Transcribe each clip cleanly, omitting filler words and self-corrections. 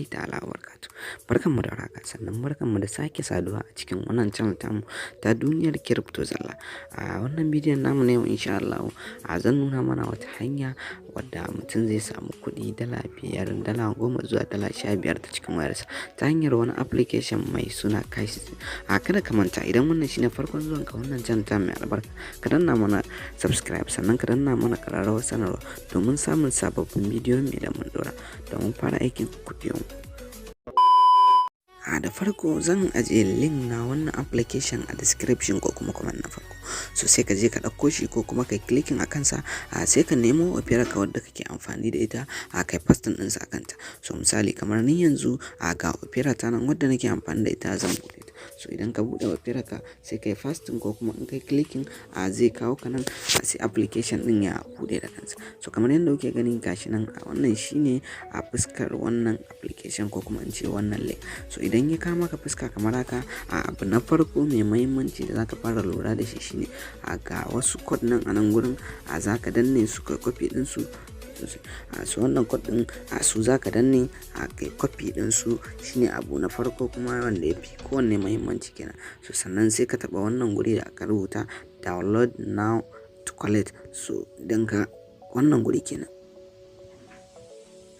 Rahmatullahi ta'ala wa barakatuh. Barkanmu da warhaka, sannan barkanmu da sake saduwa a cikin wannan channel tamu ta Duniyar Crypto Zalla. A wannan bidiyon namu na yau, insha Allah, a zan nuna mana wata hanya wadda mutum zai samu kuɗi $5, $10 zuwa $15 ta cikin wayarsa ta hanyar wani application mai suna Cash. A kada ka manta, idan wannan shine farkon zuwan ka wannan channel ta mai albarka, ka danna mana subscribe, sannan ka danna mana ƙararrawar sanarwa domin samun sababbin bidiyon mai da mun ɗora domin fara aikin. Ku biyo mu. A da farko zan ajiye link na wannan application a description ko kuma comment na farko. So sai ka je ka ɗauko shi ko kuma kai clicking a kansa, a sai ka nemo Opera ka wadda kake amfani da ita, a kai pasting ɗinsa a kanta. So misali, kamar ni yanzu, a ga Opera ta nan wadda nake amfani da ita, zan buɗe ta. So idan ka buɗe Opera ka, sai kai pasting ko kuma in kai clicking, a zai kawo ka nan, sai application ɗin ya buɗe da kansa. So kamar yadda kuke gani, gashi nan, a wannan shine a fuskar wannan application ko kuma in ce wannan link. So idan ya kawo maka fuska kamar haka, a abu na farko mai muhimmanci da zaka fara lura da shi shine a ga wasu code nan a nan gurin, a zaka danne su, kai copy ɗin su. A so wannan code ɗin, a su zaka danne, a kai copy ɗin su. Shine abu na farko kuma wanda ya fi kowanne muhimmanci kenan. So sannan sai ka taɓa wannan guri da aka rubuta "Download now to collect". So idan ka wannan guri kenan.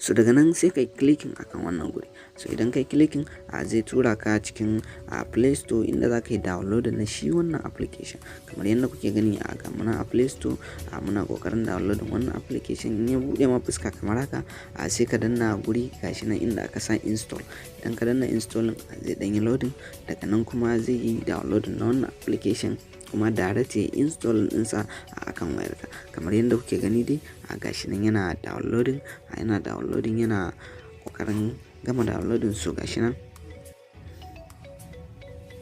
So daga nan sai kai clicking akan wannan guri. So idan kai clicking, a zai tura ka cikin a Play Store inda za ka yi download na shi wannan application. Kamar yadda kuke gani, a ga muna a Play Store, a muna kokarin download wannan application. In ya buɗe ma fuska kamar haka, a sai ka danna guri gashi nan inda aka sa "Install". Idan ka danna installing, zai ɗan yi loading. Daga nan kuma zai yi download na wannan application kuma direct ya install ɗinsa a kan wayarka. Kamar yadda kuke gani dai, a gashi nan yana downloading, yana downloading, yana ƙoƙarin gama downloading. So gashi nan.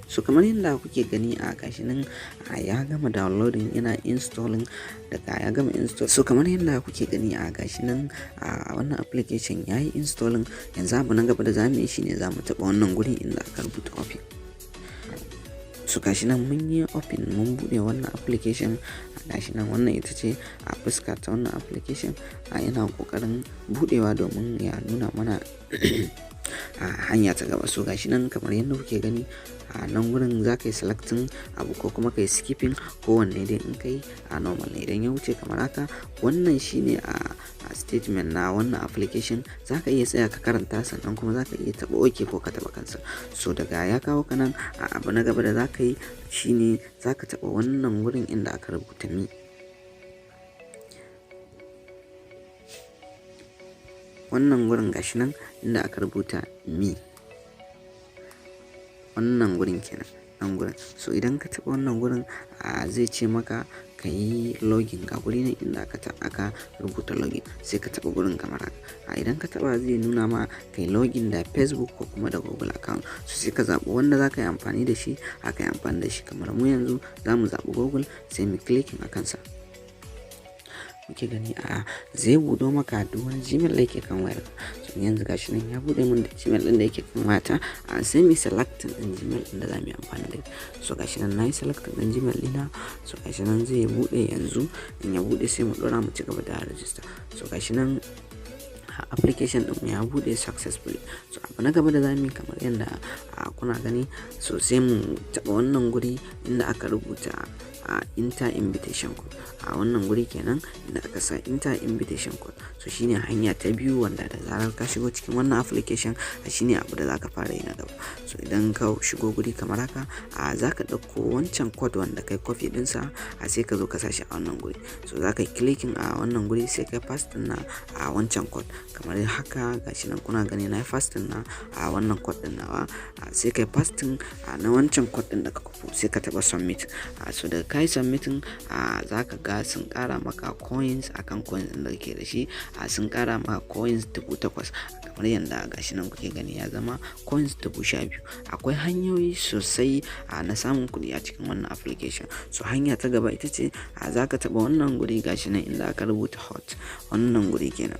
So kamar yadda kuke gani, a gashi nan a ya gama downloading, yana installing. Daga ya gama install, so kamar yadda kuke gani, a gashi nan a wannan application ya yi installing. Yanzu abu na gaba da zamu yi shine zamu taɓa wannan gurin inda aka rubuta "Open". So gashi nan mun yi open, mun buɗe wannan application. Gashi nan, wannan ita ce a fuska ta wannan application. A yana ƙoƙarin buɗewa domin ya nuna mana a hanya ta gaba. So gashi nan, kamar yadda kuke gani, a nan wurin za ka yi selecting abu ko kuma ka yi skipping, kowanne dai in kai a normal ne. Idan ya wuce kamar haka, wannan shine a statement na wannan application. Za ka iya tsaya ka karanta, sannan kuma za ka iya taɓa OK ko ka taɓa cancel. So daga ya kawo ka nan, a abu na gaba da za ka yi shine za ka taɓa wannan wurin inda aka rubuta "Me". Wannan wurin, gashi nan inda aka rubuta "Me". Wannan gurin kenan, nan gurin. So idan ka taɓa wannan gurin, a zai ce maka ka yi login. Ga guri nan inda aka rubuta "Login", sai ka taɓa gurin kamar haka. A idan ka taɓa, zai nuna ma ka yi login da Facebook ko kuma da Google account. So sai ka zaɓi wanda za ka yi amfani da shi, aka yi amfani da shi. Kamar mu yanzu za mu zaɓi Google, sai mu clicking a kansa. Muke gani, a zai buɗo maka duk wani Gmail da yake kan wayarka. So yanzu gashi nan ya buɗe mun da Gmail ɗin da yake kan wayata, a sai mu selecting ɗin Gmail ɗin da za mu yi amfani da. So gashi nan nayi selecting ɗin Gmail ɗina. So gashi nan zai buɗe yanzu. In ya buɗe, sai mu ɗora mu ci gaba da register. So gashi nan application ɗin mu ya buɗe successfully. So abu na gaba da za mu yi, kamar yadda kuna gani, so sai mu taɓa wannan guri inda aka rubuta a "Enter invitation code". A wannan guri kenan inda aka sa "Enter invitation code". So shine hanya ta biyu wanda da zarar ka shigo cikin wannan application, shine abu da zaka fara yi na gaba. So idan ka shigo guri kamar haka, a zaka ɗauko wancan code wanda kai copy ɗinsa, a sai ka zo ka sa shi a wannan guri. So zaka yi clicking a wannan guri, sai kai paste na a wancan code kamar haka. Gashi nan kuna gani, na yi pasting na a wannan code ɗin nawa. Sai kai pasting na wancan code ɗin da ka kwafo, sai ka taɓa "Submit". So daga kai submitting, a zaka ga sun ƙara maka coins akan coins ɗin da kake da shi. A sun ƙara maka coins 8,000, kamar yadda gashi nan kuke gani, ya zama coins 12,000. Akwai hanyoyi sosai a na samun kuɗi a cikin wannan application. So hanya ta gaba ita ce a zaka taɓa wannan guri, gashi nan inda aka rubuta "Hot". Wannan guri kenan,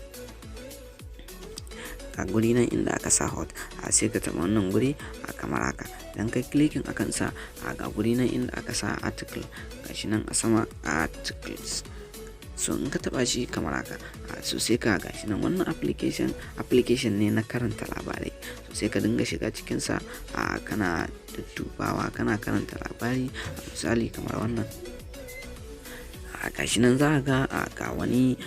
ga guri nan inda aka sa "Hot". A sai ka taɓa wannan guri a kamar haka. Idan kai clicking akan sa, a ga guri nan inda aka sa "Article", gashi nan a sama, "Articles". So in ka taba shi kamar haka, so sai ka gashi nan wannan application ne na karanta labarai. So sai ka dinga shiga cikinsa, kana duddubawa, kana karanta labari. Misali kamar wannan, gashi nan za ga ga wani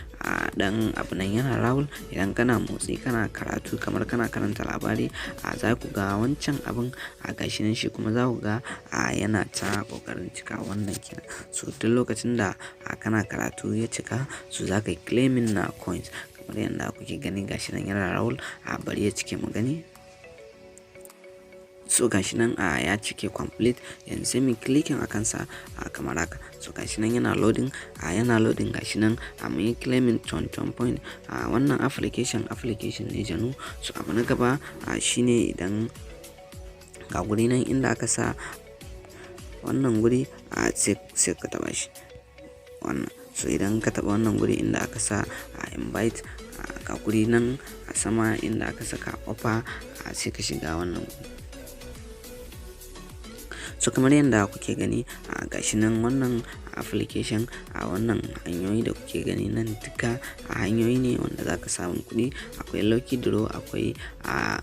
dan abu nan yana roll. Idan kana motsi kana karatu kamar kana karanta labari, za ku ga wancan abun, gashi nan shi kuma za ku ga yana ta kokarin cika. Wannan kenan. So duk lokacin da kana karatu ya cika, so za ka yi claiming na coins kamar yadda kuke gani. Gashi nan yana roll, bari ya cike mu gani. So gashi nan ya cike complete. Yanzu sai mu clicking a kansa kamar haka. So gashi nan yana loading, yana loading. Gashi nan mun yi claiming 21 point. Wannan application ne genuine. So abu na gaba shine idan ga guri nan inda aka sa wannan guri, sai ka taba shi wannan. So idan ka taba wannan guri inda aka sa invite, ga guri nan a sama inda aka saka offer, sai ka shiga wannan guri. So kamar yadda kuke gani, a gashi nan wannan application, a wannan hanyoyi da kuke gani nan duka a hanyoyi ne wanda za ka samu kuɗi. Akwai lucky draw, akwai a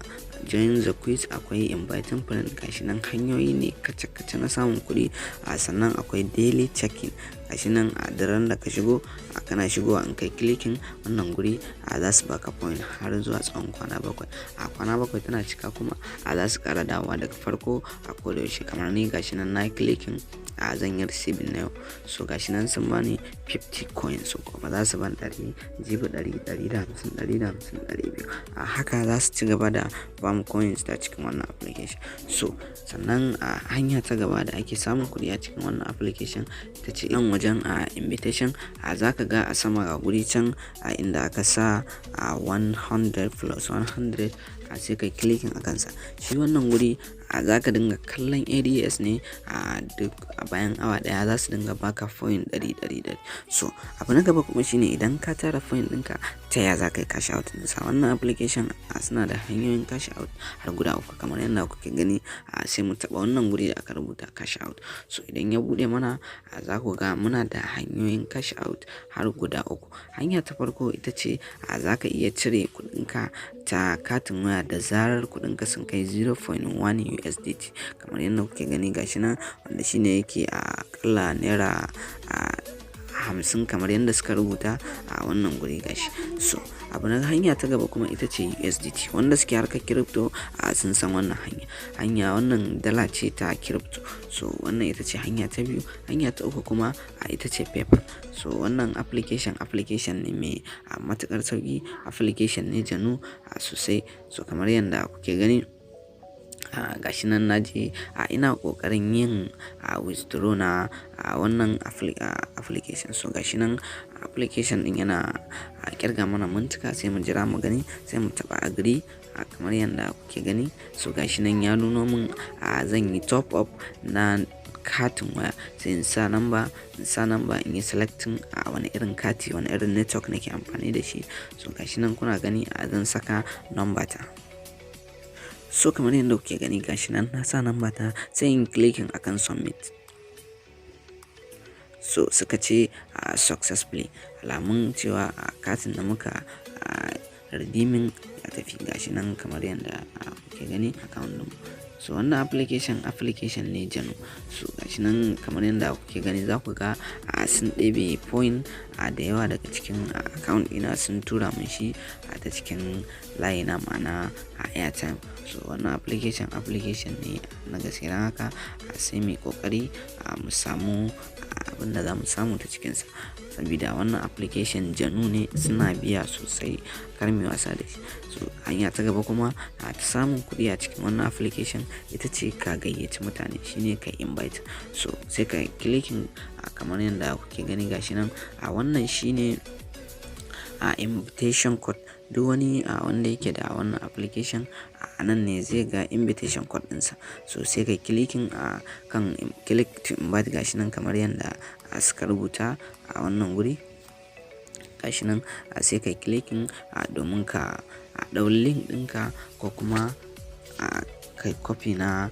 join the quiz, akwai inviting friend. Gashi nan hanyoyi ne kace-kace na samun kuɗi. A sannan akwai daily checking. Gashi nan a daren da ka shigo, kana shigowa in kai clicking wannan guri, a za su baka point har zuwa tsawon kwana 7. A kwana 7 tana cika kuma a za su ƙara dawowa daga farko a koda yaushe. Kamar ni gashi nan na clicking, a zan yi receiving na yau. So gashi nan sun bani 50 coins. So kuma za su ban 100, jibi 100, 150, 150, 200. A haka za su ci gaba da bamu coins ta cikin wannan application. So sannan a hanya ta gaba da ake samun kuɗi a cikin wannan application ita ce nan wajen a invitation. A za ka ga a sama ga guri can a inda aka sa a 100 plus 100, a sai kai clicking a kansa. Shi wannan guri a za ka dinga kallon ads ne, a duk a bayan awa 1 za su dinga baka point ɗari ɗari ɗari. So abu na gaba kuma shine idan ka tara point ɗinka, ta ya za ka yi cash out ɗinsa? Wannan application a suna da hanyoyin cash out har guda uku kamar yadda kuke gani. A sai mu taɓa wannan guri da aka rubuta cash out. So idan ya buɗe mana, a za ku ga muna da hanyoyin cash out har guda uku. Hanya ta farko ita ce a za ka iya cire kuɗinka ta katin waya da zarar kuɗinka sun kai 0.1 USDT kamar yadda kuke gani gashi nan, wanda shine yake a ƙalla naira 50 kamar yadda suka rubuta a wannan guri gashi. So abu na hanya ta gaba kuma ita ce USDT. Wanda suke harkar crypto a sun san wannan hanya. Hanya wannan dala ce ta crypto. So wannan ita ce hanya ta biyu. Hanya ta uku kuma a ita ce PayPal. So wannan application ne mai a matuƙar sauƙi, application ne genuine a sosai. So kamar yadda kuke gani, a gashi nan na je a ina ƙoƙarin yin a withdraw na a wannan application. So gashi nan application ɗin yana a ƙirga mana mintika, sai mu jira mu gani, sai mu taɓa agree a kamar yadda kuke gani. So gashi nan ya nuno mun a zan yi top up na katin waya, sai in sa number, in yi selecting a wani irin kati, wani irin network nake amfani da shi. So gashi nan kuna gani, a zan saka number ta. So kamar yadda kuke gani, gashi nan na sa number ta, sai in clicking akan submit. So suka ce a successfully, alamun cewa a katin da muka a redeeming ya tafi. Gashi nan kamar yadda kuke gani account ɗin. So wannan application ne genuine. So gashi nan kamar yadda kuke gani, za ku ga a sun ɗebe point a da yawa daga cikin account ɗina, sun tura mun shi a ta cikin layi na, ma'ana a airtime. So wannan application ne na gaskiya. Don haka sai muyi ƙoƙari mu samu abin da za mu samu ta cikinsa. Sabida wannan application genuine ne, suna biya sosai, kar muyi wasa da shi. So hanya ta gaba kuma ta samun kuɗi a cikin wannan application ita ce ka gayyaci mutane, shine ka invite. So sai ka clicking kamar yadda kuke gani, gashi nan a wannan shine a invitation code. Duk wani a wanda yake da wannan application, a nan ne zai ga invitation code ɗinsa. So sai ka clicking a kan click to invite, gashi nan kamar yadda suka rubuta a wannan guri. Gashi nan sai ka clicking domin ka ɗau link ɗinka ko kuma kai copy na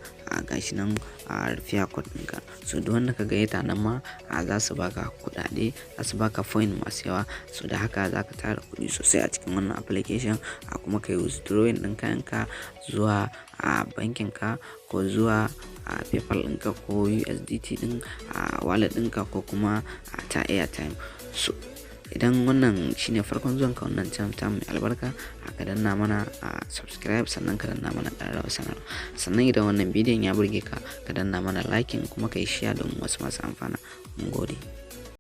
gashi nan a refer code ɗinka. So duk wanda ka gayyata nan ma za su baka kuɗaɗe, za su baka point masu yawa. So da haka za ka tara kuɗi sosai a cikin wannan application, a kuma ka yi withdrawing ɗin kayanka zuwa a bankin ka ko zuwa a PayPal ɗinka ko USDT ɗin a wallet ɗinka ko kuma a ta airtime. So idan wannan shine farkon zuwan ka wannan channel tamu mai albarka, ka danna mana a subscribe, sannan ka danna mana ƙararrawar sanarwa. Sannan idan wannan bidiyon ya burge ka, ka danna mana liking kuma ka yi share domin wasu masu amfana. Mun gode.